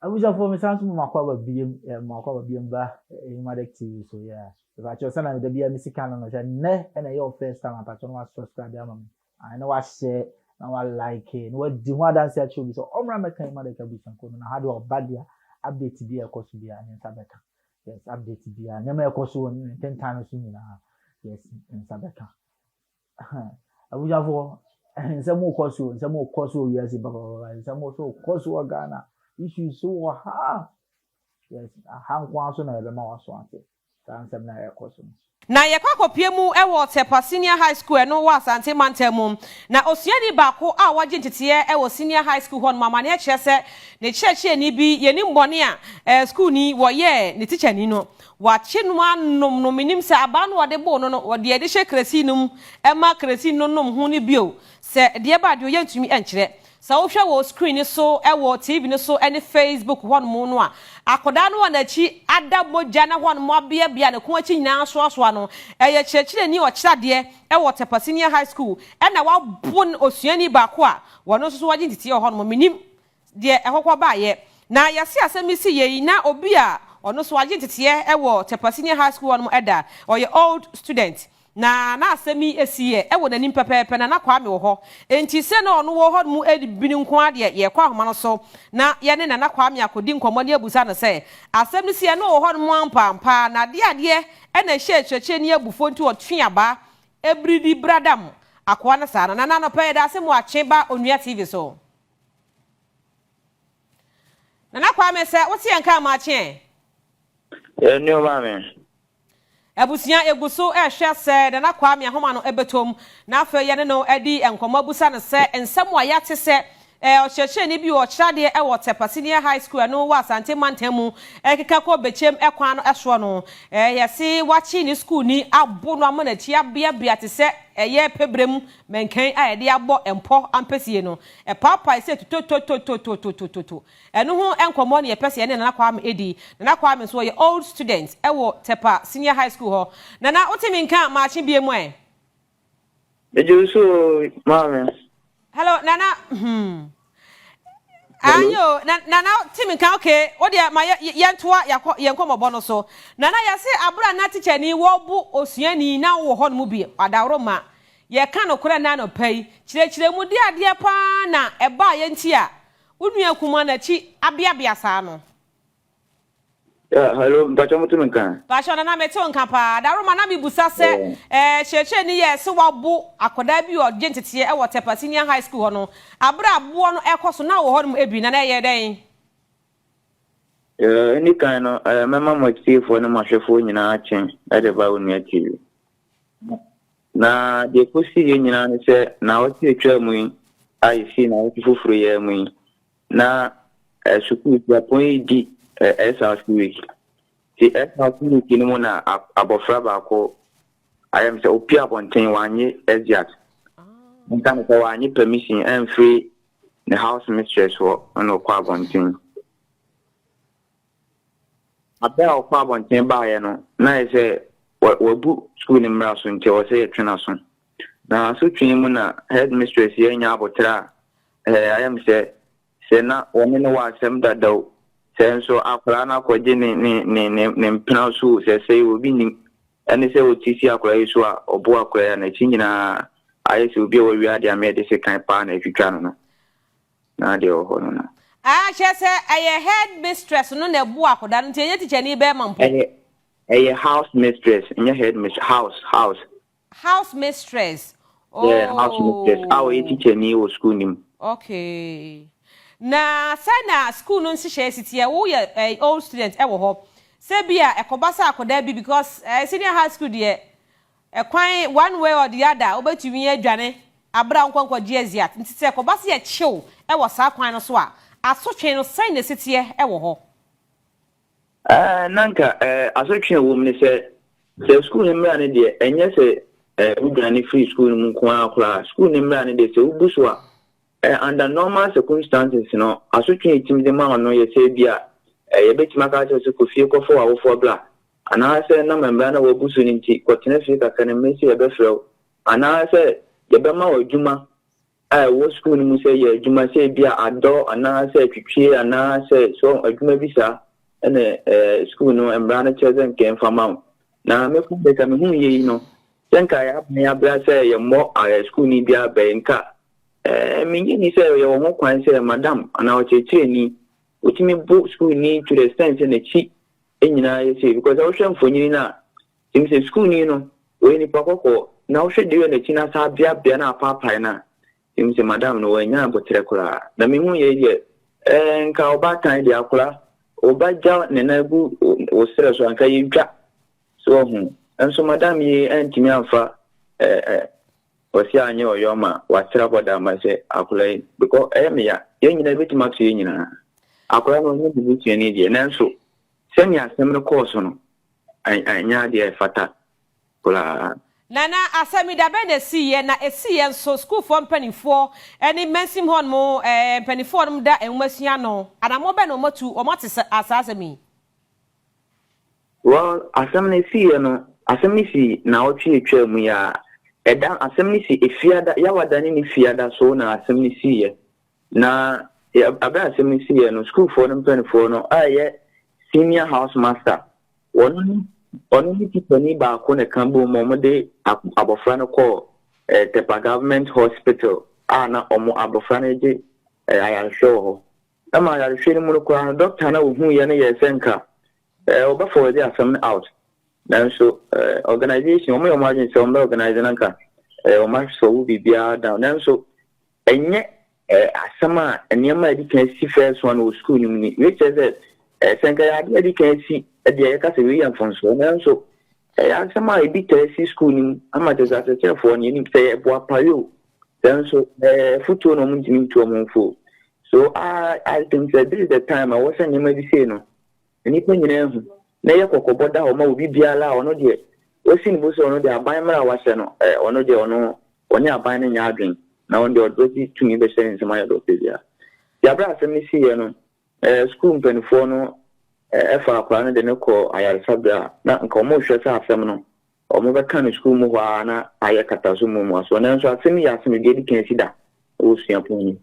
Abusuafoɔ, mesan so mo akɔ aba biem, mo akɔ aba biem ba Ehimadec TV so. Yeah, mepakyɛw, sɛna da bia mesi ka no, sɛ nnɛ ɛna ɛyɛ wo first time, apakyɛw no wa subscribe ama me, na wahyɛ na wa like na wadi ho adanse akyerɛ obi sɛ ɔmmra mɛka Ehimadec abusuakuo no. Na ha deɛ, ɔba deɛ, update bi a ɛkɔ so biara ne nsa bɛka. Yes, update biara, nneɛma a ɛkɔ so wɔ ne ntentan no so nyinaa, yes, ne nsa bɛka. Abusuafoɔ, nsɛm kɔ so, nsɛm kɔ so wɔ wiase babababa, nsɛm so kɔ so wɔ Ghana, issues so wɔ ha. Yes, aha nko ara so na yɛbɛma waso ate saa nsɛm na ɛkɔ so no. Na yɛkɔ akɔpie mu wɔ Tepa Senior High School, ɛno wɔ Asante mantam mu, na osuani baako a wagye nteteɛ wɔ senior high school hɔ nom, amanneɛ kyerɛ sɛ ne kyerɛkyerɛni bi yɛnim bɔne a sukuuni wɔyɛɛ ne tikyani no, wakye no anom no. Menim sɛ abaa no wɔde boo no, wɔde yɛde hyɛ kerosene no mu ma kerosene no nom ho no bio sɛ deɛ ba deɛ ɔyɛ ntumi nkyerɛ. Sɛ wohwɛ wɔ screen no so wɔ TV no so ne Facebook hɔnom no a, akwadaa no wɔ n'akyi ada mogya na hɔnom abeabea ne ko akyi nyinaa soasoa no. Ɛyɛ kyerɛkyerɛni ɔkyerɛadeɛ wɔ Tepa Senior High School ɛna wabo osuani baako a wɔno nso so wagye nteteɛ wɔ hɔnom. Menim deɛ ɛkɔkɔ baayɛ na yɛse asɛm yi si yɛ yi na obi a ɔno nso wagye nteteɛ wɔ Tepa Senior High School hɔnom ɛda, ɔyɛ old student, na asɛm yi esi yɛ ɛwɔ n'anim pɛpɛɛpɛ na Kwame wɔ hɔ. Nti sɛ na ɔno wɔ hɔ mu bi ne nko adeɛ, yɛkɔ ahoma no so na yɛne Nana Kwame akɔdi nkɔmmɔ ne abusa no sɛ asɛm no si yɛ no wɔ hɔ nom ampaampa na adeɛ ɛna ɛhyɛ kyerɛkyerɛ abufuo nti ɔtwe aba ebiridi bradam akoa no saa no. Nana, anɔpɛ yɛda ase mu akye ba Onua TV so. Nana Kwame, sɛ wote yɛn ka ama akye. Yɛ nua maame. Abusua, egu so ɛhwɛ sɛ Nana Kwame ahoma no ɛbɛtɔm na afei yɛne no ɛdi nkɔmmɔ abusa no sɛ nsɛm a yɛate sɛ ɔkyerɛkyerɛni bi wɔ ɔkyerɛadeɛ ɛwɔ Tepa Senior High School, ɛno wɔ Asante mantam mu, ɛkeka kɔ Bɛkyɛm ɛkwan no ɛsoɔ no, yɛse wakye ne school ni abo no ama n'akyi abeabea te sɛ ɛyɛ pɛbrɛm mɛnkɛn a yɛde abɔ mpɔ ampesie no, ɛpaapae sɛ totototototototo. Ɛno ho nkɔmmɔ ne yɛpɛ sɛ yɛne Nana Kwame edi. Nana Kwame nso ɔyɛ old student ɛwɔ Tepa Senior High School hɔ. Nana, wotemi nka maakye bie mu ɛ? Megye so, maame. Hello, Nana. Ayo, na Nana timi nka. Okay, wo deɛ ma yɛntoa yɛakɔ yɛn nkɔmmɔbɔ no so. Nana, yɛse abura na tikyani wɔbo osuani na wɔ hɔ no mu bi adaworo ma yɛka nokorɛ na anɔpa yi kyerɛkyerɛ mu de adeɛ paa na ɛbaa yɛn nti a wo nua kuma n'akyi abeabea saa no. Yeah, hello, mpakyɛ mo tumi nka? Pakyɛ, Nana, mete wo nka paa. Daroma na mebusa sɛ kyerɛkyerɛni yɛ sɛ wabo akwadaa bi a ɔgye nteteɛ ɛwɔ Tepa Senior High School hɔ no, abere aboɔ no ɛkɔ so na wɔ hɔ nom ebi, Nana, ɛyɛ dɛn? Ɛni kan no, mɛma mo atiefoɔ ne mo ahwɛfoɔ nyinaa kyen ɛde ba Onua TV. Na deɛ kɔsi yɛ nyinaa ne sɛ na wɔte atwa mu yi a yɛsii na wɔte foforɔ yi mu yi na sukuu suapɔn yi di SRC week. Nti SRC week no mu na abɔfra baako ayɛ m sɛ opie abɔnten, wanye exeat nka no sɛ wanye permission ɛmfiri ne house mistress hɔ, ɛna ɔkɔ abɔnten. Abɛ a ɔkɔ abɔnten baeɛ no, na yɛ sɛ wabu sukuu no mmara so, nti ɛwɔ sɛ yɛtwe n'aso. Na asotwe mu na head mistress yɛnya abotire a ayɛ m sɛ na wɔne no wɔ asɛm dadaw, sɛ nso akwaraa no akɔgye ne mpena so, sɛ obi nim ɛne sɛ ɔti si akwaraa yi so a ɔbo akwaraa yi a n'akyi nyinaa ayɛ sɛ obi a wawie adeɛ a mɛde sekan paa na atwitwa no na adeɛ wɔ hɔ no. Ah, kyerɛ sɛ ɛyɛ head mistress no na ɛbo akwadaa no, nti ɛnyɛ tikyani bɛrima mpo? Ɛyɛ house mistress, ɛnyɛ head mistress, house. House mistress. Oh. Yeah, house mistress a ɔyɛ tikyani wɔ school nim. Okay, na sɛ na school no nhyehyɛ si teɛ, woyɛ old student ɛwɔ hɔ, sɛ bi a ɛkɔba sɛ akwadaa bi, because senior high school deɛ, ɛkwan one way or the other wobɛtumi adwane abere a nkɔnkɔ exeat, nti sɛ ɛkɔba sɛ yɛkyew ɛwɔ saa kwan no so a, asotwe no sɛn na esi teɛ ɛwɔ hɔ? Na nka asotwe a ɛwɔ mu ne sɛ sukuu no mmara no deɛ, ɛnyɛ sɛ wodwane firi sukuu no mu nko ara koraa. Sukuu no mmara no deɛ, sɛ wobu so a, under normal circumstances no, asotwe a ɛtumi de ma wo no yɛ sɛ bi a yɛbɛtumi aka kyerɛ sɛ kɔ fie kɔfa w'awofoɔ bra, anaasɛ nam mmara no a wabu so no nti kɔtena fie kakra no mmere sɛ yɛbɛfrɛ wo, anaasɛ yɛbɛma wo adwuma. a ɛwɔ sukuu no mu sɛ yɛ adwuma sɛ ebi a adɔ anaasɛ atwitwie anaasɛ so adwuma bi saa ɛna sukuu no mmara no kyerɛ sɛ nka ɛmfa ma wo. Na me kɔ de ka mehu yɛ yi no sɛ nka yɛaban abra sɛ yɛmmɔ sukuuni bi abɛn nka mennye nni sɛ yɛwɔ ho kwan sɛ madam anaa ɔkyerɛkyerɛni wotumi bo sukuuni to the extent sɛ n'akyi nyinaa yɛ sei because sɛ wohwɛ mfonini no a tumi sɛ sukuuni no wɔyɛ nipa kɔkɔɔ na wohwɛ deɛ n'akyi no asa abeabea na apaapae no a tumi sɛ madam no wɔanya abotrɛ koraa. Na mehu yɛ deɛ nka ɔbaatan deɛ akora ɔba gya ne nan gu wo serɛ so anka yɛntwa so ɔho nso madam yi antumi amfa ɔsi anyɛ ɔyɔ ma wasra bɔda ama sɛ akora yi because ɛyɛ me ya. Yɛn nyinaa ebɛtumi ato yɛn nyinaa akora no ɔnyɛ bibi suani deɛ, nanso sɛnea asɛm no kɔɔ so no ɛnyɛ adeɛ ɛfata koraa. Nana, asɛm yi da bɛn na esiiɛ? Na esiiɛ nso, sukuufoɔ mpanimfoɔ ne mmansim hɔ nom mpanimfoɔ nom da nwomasua no, anammɔ bɛn na wɔn atu wɔn ate saa asɛm yi? Well, asɛm no esiiɛ no, asɛm no si naawɔtwe etwa mu yi a ɛda asɛm no si efiada yawada ne fiada so na asɛm no siiɛ. Na abɛ asɛm no siiɛ no, sukuufoɔ no mpanimfoɔ no a ɛyɛ senior house master, wɔn ɔno ne tikyani baako na ka bom ma wɔde abɔfra no kɔɔ Tepa Government Hospital a na wɔn abɔfra no gye ayarehwɛ wɔ hɔ. Ɛma ayarehwɛ no mu no koraa no, dɔkta no a ohuiɛ no yɛ sɛ nka ɔbɛfɔ wɔde asɛm no out, nanso organisation wɔn yɛ wɔn adwene sɛ wɔn bɛ organise na nka wɔn asɔ wo biribiara down, nanso ɛnyɛ asɛm a nneɛma a yɛde kan si first one wɔ school no mu ni. Wei kyerɛ sɛ sɛ nka yɛ adeɛ a yɛde kan si deɛ yɛka sɛ wei yɛ mfomsoɔ, nanso ɛyɛ asɛm a ebi taa si school no mu ama kyerɛ sɛ akyerɛkyerɛfoɔ no yɛnim sɛ yɛ boapayɔ o, nanso fotuo na wɔn ntumi ntu wɔn mfo. So I think sɛ this is the time a wɔsɛ nneɛma bi sei no nnipa nyinaa hu na ɛyɛ kɔkɔbɔ da hɔ ma obi biara a ɔno deɛ wasi ne bo sɛ ɔno deɛ aban mmerɛ a wahyɛ no ɔno deɛ ɔno ɔne aban no nyɛ adwen na ɔno deɛ ɔde tumi bɛhyɛ ne nsɛm ayɛ dɛ ɔpɛ biara. Yɛabrɛ asɛm no siiɛ no, sukuu mpanimfoɔ no ɛfa akwaraa no de no kɔ ayaresabea a na nka wɔn rehwɛ sɛ asɛm no wɔn bɛka no sukuu mu hɔ ara na ayɛ kata so mu mu aso, nanso asɛm yi yɛ asɛm ebi adi kan asi da wɔ suapɔn mu.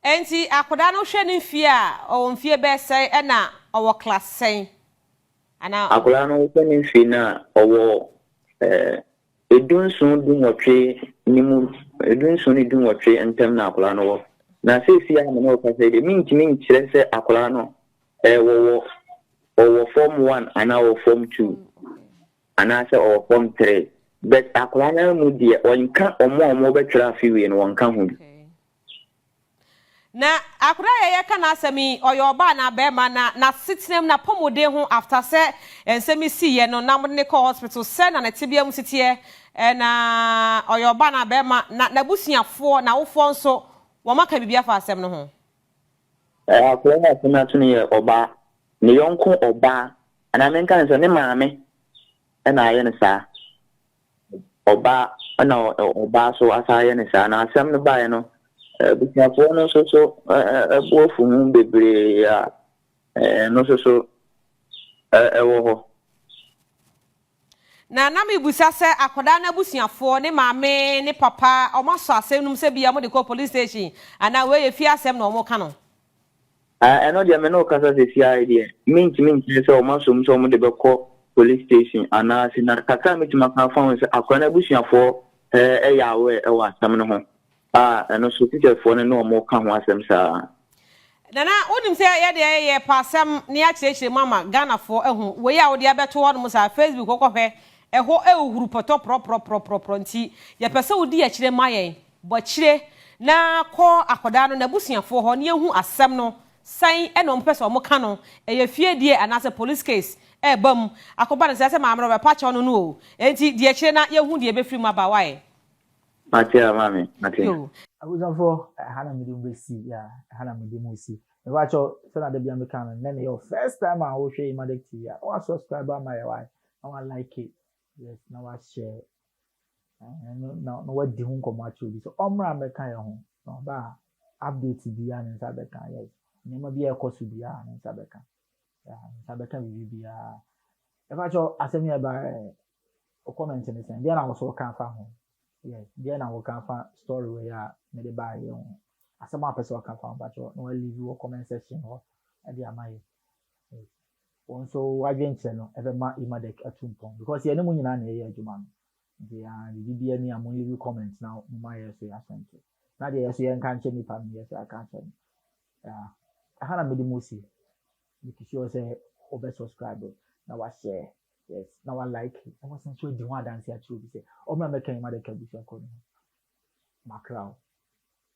Enti akwadaa no hwɛ ne mfie a ɔwɔ mfie bɛyɛ sɛn, ɛna ɔwɔ class sɛn? Ana Akwaraa no hwɛ ne mfie no a ɔwɔ 17 18 ne mu, 17 ne 18 ntam na akwaraa no wɔ. Na seesei a me ne wo kasa yi deɛ, mentumi nkyerɛ sɛ akwaraa no wɔwɔ ɔwɔ form one anaa ɔwɔ form two anaasɛ ɔwɔ form three, but akwaraa no mu deɛ ɔnka ɔmo a ɔmo bɛtwerɛ afe wie no, wɔnka ho bi. Na akwadaa yɛ yɛka n'asɛm yi, ɔyɛ ɔbaa na bɛrima? Na n'asetena mu, n'apɔmuden ho after sɛ nsɛm yi siiɛ no na wɔde ne kɔ hospital sɛ na ne tebea mu siteɛ, ɛna ɔyɛ ɔbaa na bɛrima? Na n'abusuafoɔ, n'awofoɔ nso wɔn aka biribi afa asɛm no ho? Akwadaa no asɛm ato no yɛ ɔbaa, ne yɔnko ɔbaa, anaa menka ne sɛ ne maame ɛna ayɛ no saa. Ɔbaa ɛna ɔbaa so asa ayɛ no saa. Na asɛm no baeɛ no, abusuafoɔ no nso so ɛbo afu ho bebree a ɛno nso so ɛwɔ hɔ. Na mebusa sɛ akwadaa no abusuafoɔ, ne maame ne papa, ɔmo asɔ asɛm no mu sɛ bia ɔmo de kɔ police station anaa wei yɛ fie asɛm na ɔmo ka no? Ɛno deɛ me ne wo kasa sɛsi ara deɛ, mentumi nkyerɛ sɛ ɔmo asom sɛ ɔmo de bɛkɔ police station anaasɛ. Na kakra a metumi aka afa ho sɛ akwadaa no abusuafoɔ ɛyɛ aware ɛwɔ asɛm no ho a ɛno nso teacherfoɔ no ne ɔmo ka ho asɛm saa. Nana, wonim sɛ yɛde yɛ pa asɛm ne akyerɛkyerɛ mu ama Ghanafoɔ ahu. Wei a wode abɛto hɔ nom saa Facebook wokɔhwɛ ɛhɔ ɛhuhuru pɔtɔ porɔporɔporɔporɔ, nti yɛpɛ sɛ wodi akyire ma yɛn, bɔ akyire na kɔ akwadaa no n'abusuafoɔ hɔ ne yɛhu asɛm no sɛn ɛna ɔmo pɛ sɛ ɔmo ka no, ɛyɛ fie die anaasɛ police case ɛɛba mu akɔba no sɛ maame no ɔbɛpa kyɛw no o. Enti di akyire na yɛhu deɛ ɛbɛfiri mu aba wae. Mate a maame, mate. Yo. Abusuafoɔ, ɛha na mede mu bɛsi ya, ɛha na mede mu si. Mebakyɛw sɛ na da bia meka no, nnɛ ne yɛ first time a wohwɛ Imadek TV a, na wa subscribe ama yɛ wae, na wa like it, yes, na wa share na wadi ho nkɔmmɔ akyerɛ obi sɛ ɔmmra mmɛka yɛn ho na ɔba a update biara ne nsa bɛka. Yes, nneɛma bi a ɛkɔ so biara ne nsa bɛka, yeah, ne nsa bɛka biribi biara. Ɛfakyɛw, asɛm yɛ ba ɛ o, comment ne sɛn deɛ na wɔso ka afa ho. Yes, deɛ na woka fa story wei a mede baayɛ ho. Asɛm a pɛ sɛ ɔka fa ho pakyɛ na waleave wɔ comment section hɔ ɛde ama yɛ. Yes. Wɔn nso wadwenkyerɛ no ɛbɛma Imadek atu mpɔn because yɛne mu nyinaa na yɛyɛ adwuma no. Nti ah, biribi bi ani a mo leave comment na mo ma yɛ so yɛ asɛnto. Na deɛ yɛ so yɛnka nkyɛn nipa no yɛ so aka nkyɛn no. Yeah. Ɛha na mede mo si. Make sure sɛ wobɛ subscribe na wahyɛ, yes, na wa like na wasan so adi ho adanse akyerɛ obi sɛ ɔmmra mmɛka Imadek abusuakuo no ho. Makra wo.